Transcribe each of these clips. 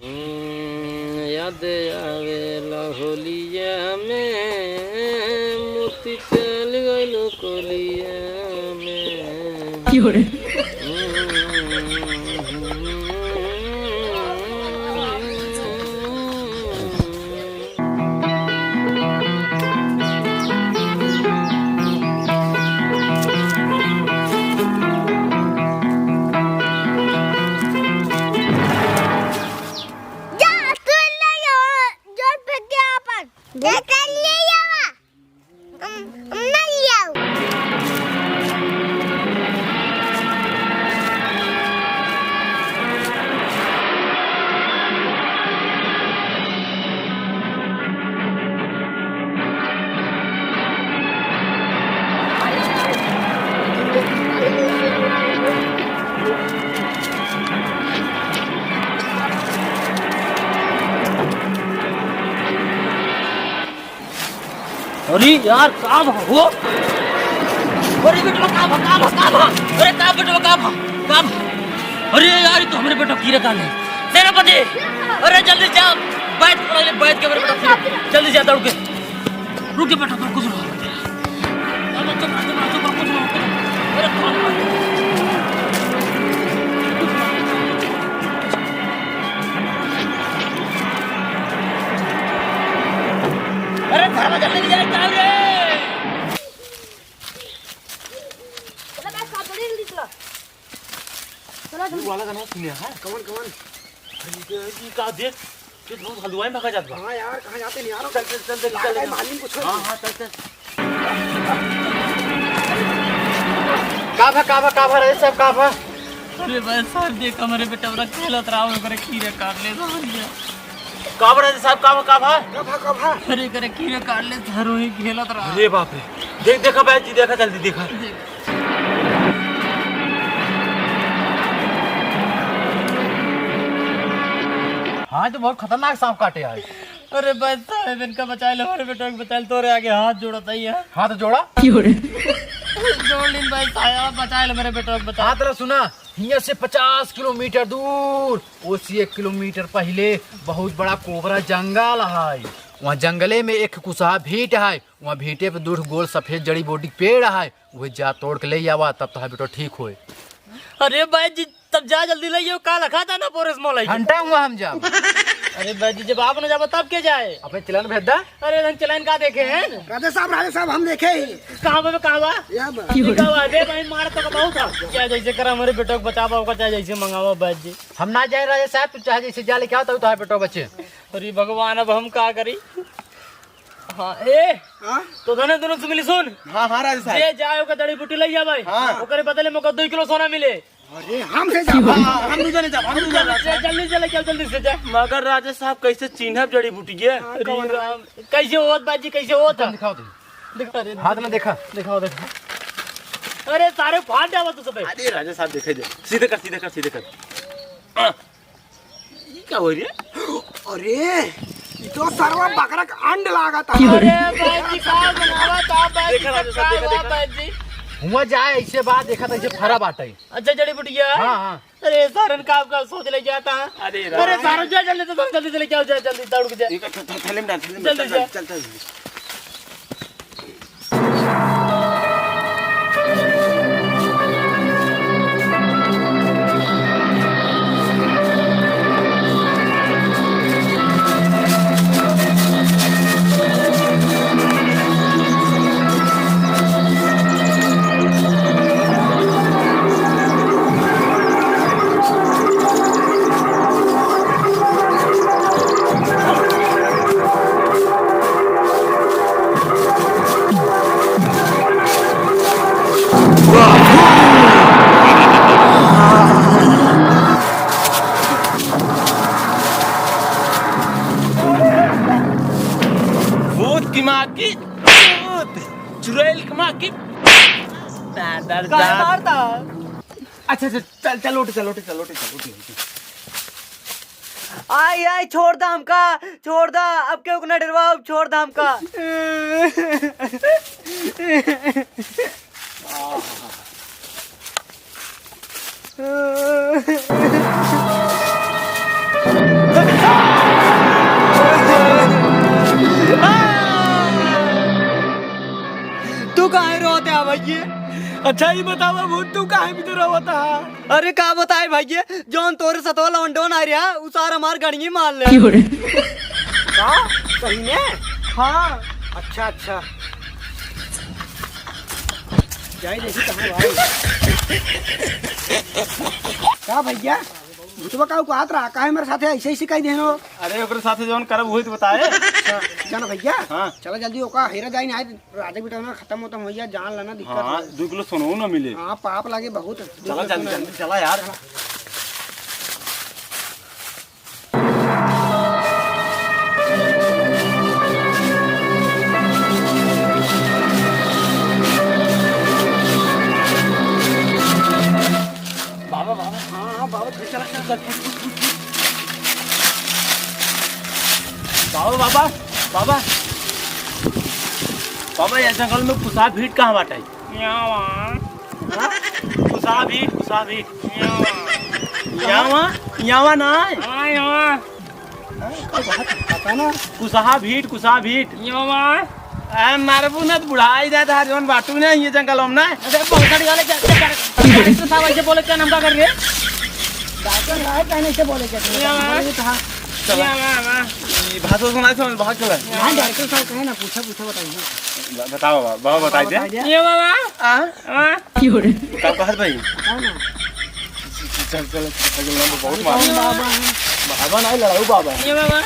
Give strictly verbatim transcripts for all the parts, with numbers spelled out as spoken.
हम्म, याद आवेला होलिया में, मोती चल गइल कोलिया में। क्यों रे? हम्म। जा, तू ले जाओ, जोर फेंक के आपन। जा, ले जाओ। हम, हम ना ले आओ। अरे यार, का भा हो? अरे बेटवा, का भा, का भा, का भा? अरे का बेटवा, का भा, का भा? अरे यार, ये तो हमरे बेटवा कीरा कान है। सेनापति, अरे जल्दी जा, बैठ के, बैठ के हमरे बेटवा कीरा, जल्दी जा, दौड़ के। रुक के बेटवा, कुछ ना हो। अरे चुप रह, चुप रह, चुप रह, कुछ ना हो। अरे कौन? अरे घर में जल्दी ले जाए, क्या रे? चला बे, साथ बड़ी जल्दी चला। चला वो जल्दी। वाला गाना सुनिया है? कौन, कौन? अरे ये, ये का देख? ये तो हलवाई में भागा जात बा। हाँ यार, कहाँ जाते नहीं यार? चल, चल, चल, चल, लागत चल, है चल। मालिम कुछ। हाँ, हाँ, चल, चल। का भा, का भा, का भा रे सब, का भा? अरे भाई साहब, देख हमरे बेटवा खेलत रहा, ओकरे कीरे काट ले, समझ गया। का भा रे साहब, का भा, का भा? का भा, का भा? अरे करे कीरे काट ले, सर वही खेलत रहा। अरे बाप रे, देख, देखा भाई जी, देखा, जल्दी देखा। देख। हाँ, तो बहुत खतरनाक सांप काटे आज। अरे भाई साहब, इनका बचाए लो, हमरे बेटवा के बचाए लो, तोरे आगे हाथ जोड़त ही है। हाथ जोड़ा? जोड़ लीन भाई साहब, बचाए लो हमरे बेटवा के, बचाए। हाँ, तेरा सुना, हियाँ से पचास किलोमीटर दूर, ओसी एक किलोमीटर पहिले बहुत बड़ा कोबरा जंगल है। वहाँ जंगले में एक कुसहा भीट है, वहाँ भीटे पे दू ठो गोल सफेद जड़ी बूटी के पेड़ है, वही जा तोड़ के ले आवा, तब तोहार बेटवा ठीक होए। अरे भाई जी, तब जा जल्दी ले आओ, काल रखा था ना पोरस मोलाई। घंटा हुआ हम जाब। अरे भाई जी, जब आप न जाबो तब के जाए? अपने चलन भेज दा। अरे हम चलन का देखे हैं? राजा साहब, राजा साहब, हम देखे ही। कहाँ बा, कहाँ बा? यहाँ बा। ये कहाँ बा? अरे भाई, मार तो बहुत था। चाहे जैसे करा, हमरे बेटवा के बचावा, ओकर चाहे जैसे मंगावा, भाई जी। हम ना जाए राजा साहब, तू चाहे जैसे जा लेके आओ, तब तोहार बेटवा बचे। अरे भगवान, अब हम का करी? हाँ, ए, हाँ? तो धने दोनों सुमिली सुन। हाँ, हाँ, राजा साहब। जे जाए ओकर जड़ी बूटी लइया भाई। हाँ। ओकरे बदले में ओकर दो किलो सोना मिले। अरे, हम से जाब। हाँ, हम दू जने जाब, हम दू जने जाब। जल्दी, जल्दी से लेके आओ, जल्दी से जा। मगर राजा साहब, कैसे चिन्हब जड़ी बूटी के? हाँ, अरे कौन? राम, कैसे होत बाजी, कैसे होत? दिखाओ तो। दिखा रे, हाथ में देखा। दिखाओ, दिखाओ। अरे, सारे फाट जावा तू सबे। अरे, राजा साहब, देखे दे। सीधे कर, सीधे कर, सीधे कर। हाँ। ई का हो रे? अरे, ई तो सरवा बकरा के अंड लागत है। अरे भाई जी, का बनावा था भाई जी, देखा राजा साहब, का देखा, हुआ देखा। भाई जी? हुआ जाए ऐसे बात, देखा तो ऐसे फरा बाटे। अच्छा, जड़ी बुटिया? हाँ, हाँ। अरे, सारन का आपका सोच ले जाता है। अरे, अरे, राम। सारन जा, जल्दी से, जल्दी से लेके आओ, जा, जल्दी दौड़ के जा। ये थ-, थ-, थैले में डाल, थैले में जल्दी डाल, जा। चल, चल, चल। भूत की माँ की भूत, चुड़ैल की माँ की। काहे मारता? अच्छा, अच्छा, चल, चल, उठ, चल, उठ, चल, उठ, चल, उठ, उठ। आई, आई, छोड़ दा हमका, छोड़ दा, अब केहू के ना डरवाओ, छोड़ दा हमका। ये, अच्छा, ये बतावा, भूत तू काहे भीतर आवत हा? अरे, का बताई भैया, जौन तोरे सतवा लौंडोन आ रहा, उ सार हमार गड़िए मार ले। क्यों रे? का? सही में? हाँ। अच्छा, अच्छा। जाई देखी कहाँ भाई। का भैया? भूतवा का कहत रहा, काहे मेरे साथे ऐसे ही सिखाई देनो? अरे, ओकरे साथे जौन करब, वही तो बताए। अच्छा, जाना भैया। हाँ। चला जल्दी ओका हेरा जाई ना, राजा बेटा ना खत्म होता भैया, जान लेना दिक्कत हाँ, हो। दो किलो सोनऊ ना मिले। हाँ, पाप लागे बहुत। चला जल्दी, जल्दी चला यार। बाबा, बाबा, हाँ, हाँ, बाबा, चल, चल, चल, चल। बाबा, बाबा, बाबा, बाबा, ये जंगल में कुसा भीट कहाँ बाटे? यहाँ वहाँ। हाँ? कुसा भीट, कुसा भीट। यहाँ वहाँ। यहाँ वहाँ? यहाँ वहाँ ना है? हाँ, यहाँ वहाँ। हाँ, का बात है? पता ना। कुसहा भीट, कुसहा भीट। यो माँ। आ, मारबू ना तो बुढ़ाई जात है, जौन बाटू ना ये जंगल में ना। अरे, बहुत सारी वाले क्या, क्या, क्या, क्या, क्या साहब ऐसे बोले, क्या नाम का कर रहे? डॉक्टर साहब कहने से बोले क्या? यो माँ। बोले तो हाँ। चला। यो माँ, माँ। ये भाषा सुनाई, समझ, भाग चला। हाँ, डॉक्टर साहब कहे ना, पूछा, पूछा, बताइए। ब-, बताओ, बाबा, बाबा, बताई दे। बताई दे। यो माँ, माँ। हाँ? माँ। का कहत भाई? बताओ ना। चल, चल, चल, चल, बहुत मार। बाबा है। बाबा नहीं, लड़ाऊ बाबा है। ये बाबा।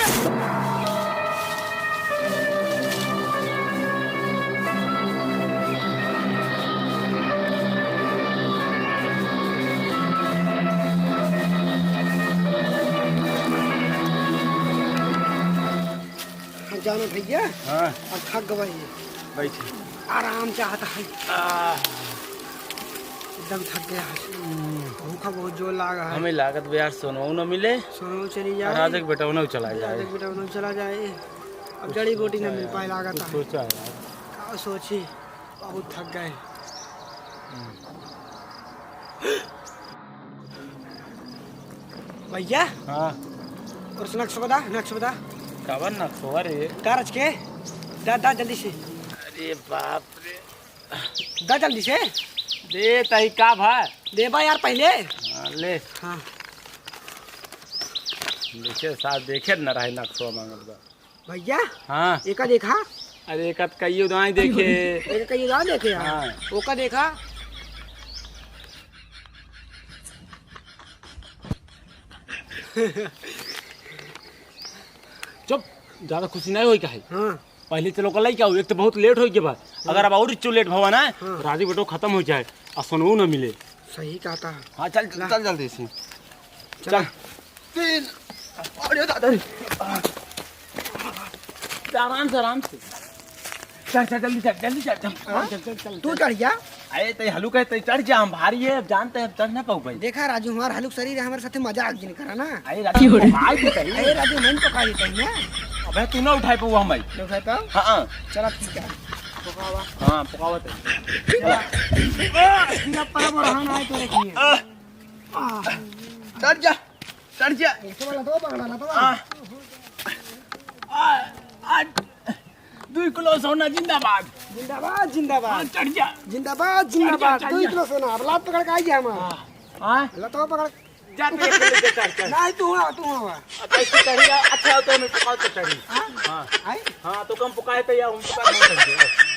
हाँ, जाना भैया। हाँ। अब थक गवा है। बैठे। आराम चाहता है। आह। एकदम थक गया है। हम्म। भूखा बहुत जोर लागा है। हमें लागत बा यार, सोनऊ न मिले। सोनऊ चली जाए। राजा के बेटौनऊ चला जाए। राजा के बेटौनऊ चला जाए। अब जड़ी बूटी न मिल पाए लागत है। सोचा यार। का सोची? बहुत थक गए। हम्म। भैया। हाँ। और नक्शा बता, नक्शा बता। कावन नक्शा रे? दा रच के। दा, दा जल्दी से। अरे बाप रे। दा जल्दी से। दे तई का भा? दे बा यार पहले। हाँ, ले। हाँ। देखे साथ देखे न रहे नक्शा मांगत बा। भैया। हाँ। एका देखा। अरे एका त कहियो दाई देखे। एका कहियो दाई देखे यार। हाँ। ओका देखा। चुप, ज्यादा खुशी नहीं होई काहे? हाँ। पहले चलो का लइका हो, एक तो बहुत लेट होई के बा। हाँ। अगर अब और इच्चो लेट भवा ना, हाँ। राजी बेटो खत्म हो जाए, आ सोनऊ ना मिले। सही कहता है। हाँ, चल, ला। चल जल्दी से। चला। चल। तीन। अरे दादा रे। आराम से, आराम से। चल, चल, जल्दी चल, जल्दी चल, चल। हाँ? चल, चल, चल, तू चल। चढ़ जा। अरे, तई हलुक है, तई चढ़ जा, हम भारी है, अब जानते हैं, अब चढ़ ना पाऊ भाई। देखा राजू, हमार हलुक शरीर है, हमारे साथे मजाक जिन करा ना। अरे राजू, भाई भी सही। अरे राजू, मैं तो काहे कही ना। अबे तू ना उठाई पाऊ हम भाई। नहीं उठाई पाऊ? हाँ, हाँ। चला ठीक है। पकावा। हाँ, पकावा तई। चला। आ, पूरा परब और हान आए तो रखिए। आ। आ। चढ़ जा। चढ़ जा। ऐसे वाला तो पकड़ा ना तो। आ, आ, आ, दुई किलो सोना जिंदाबाद। जिंदाबाद, जिंदाबाद। हाँ, चढ़ जा। जिंदाबाद, चढ़ जा, जिंदाबाद। चढ़ जा। दुई किलो सोना, अब लात पकड़ के आई जा हमार। हाँ, हाँ। लतवा पकड़। जा, तेरे को ले जा, चढ़, चढ़। नहीं, तू हुआ, तू हुआ। अब ऐसे चढ़ जा, अच्छा होता है, मैं पकाओ तो चढ़ी। हाँ? हाँ। आई? हाँ, तो कम पकाए तो या हम पका नहीं सकते।